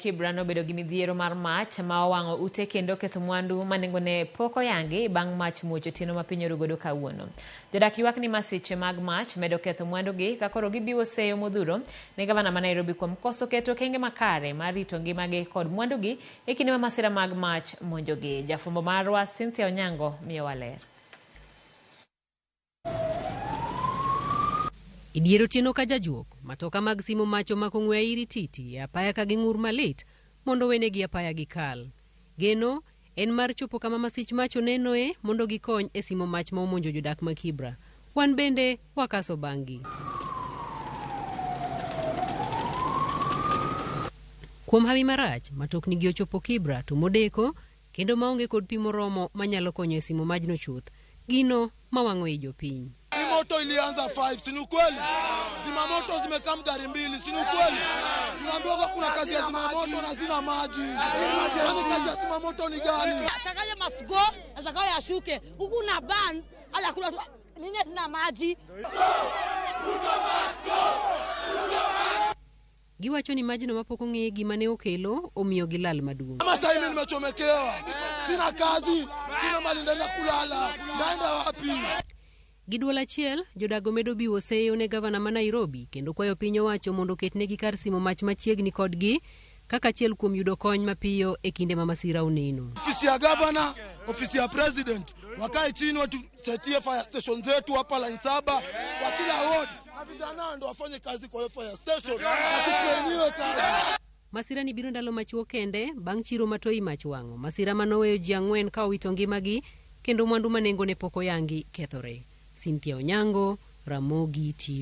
Kibra nobedo gi midhiero mar mach ma owang'o ute kendo ketho mwandu ma nengone pok oyangi bang' mach muoch otieno ma piny oru godo kawuono. Jodak ywak ni masiche mag mach medo ketho mwandugi ka koro gibiwo seyo modhuro ne gavana ma Nairobi kuom koso keto okenge makare mar rito ngimagi kod mwandugi e kinde ma masira mag mach monjogi. Jafwambo marwa Cynthia Onyango miyowa ler. E dier otieno ka jajuok, matoka mag simo mach omako ng'we airi titi e apaya ka ging'ur malit mondo owenegi apaya gikal. Geno en mar chopo kama masich mach onenoe mondo gikony e simo mach ma omonjo jodak ma Kibra. Wan bende wakaso bang'gi. Kuom hawi marach, matokni gi ochopo Kibra to modeko kendo maonge kod pi moromo manyalo konyo e simo majno chuth, gino mawang'o i jopiny. Hii moto ilianza 5, si ni ukweli? Zimamoto zimekaa gari mbili, si ni ukweli? Tunaambiwa kwa kuna kazi ya zimamoto na zina maji. Kwani kazi ya zimamoto ni gani? Sakaja must go na Zakayo ashuke. Huku na ban ala kuna nini zina maji. Giwacho ni majno mapok ong'e gima ne okelo omiyo gilal maduong'. Kama sasa hivi nimechomekewa, sina kazi, sina mali ndaenda kulala, ndaenda wapi? Gi duol achiel, jodago medo biwo seyo ne gavana ma Nairobi kendo kwayo piny owacho mondo oketnegi kar simo mach machiegni kodgi kaka achiel kuom yudo kony mapiyo e kinde ma masira oneno. Ofisi ya gavana, ofisi ya president wakae chini watusetie fire station zetu hapa line saba kwa kila ward, na vijana ndo wafanye kazi kwa hiyo fire station na tutrainiwe kazi. Masira ni biro ndalo machuok kende bang' chiro ma toi mach wang'o. Masira manoweyo ji ang'wen ka owito ngimagi kendo mwandu ma nengone pok oyangi kethore. Cynthia Onyango, Ramogi TV.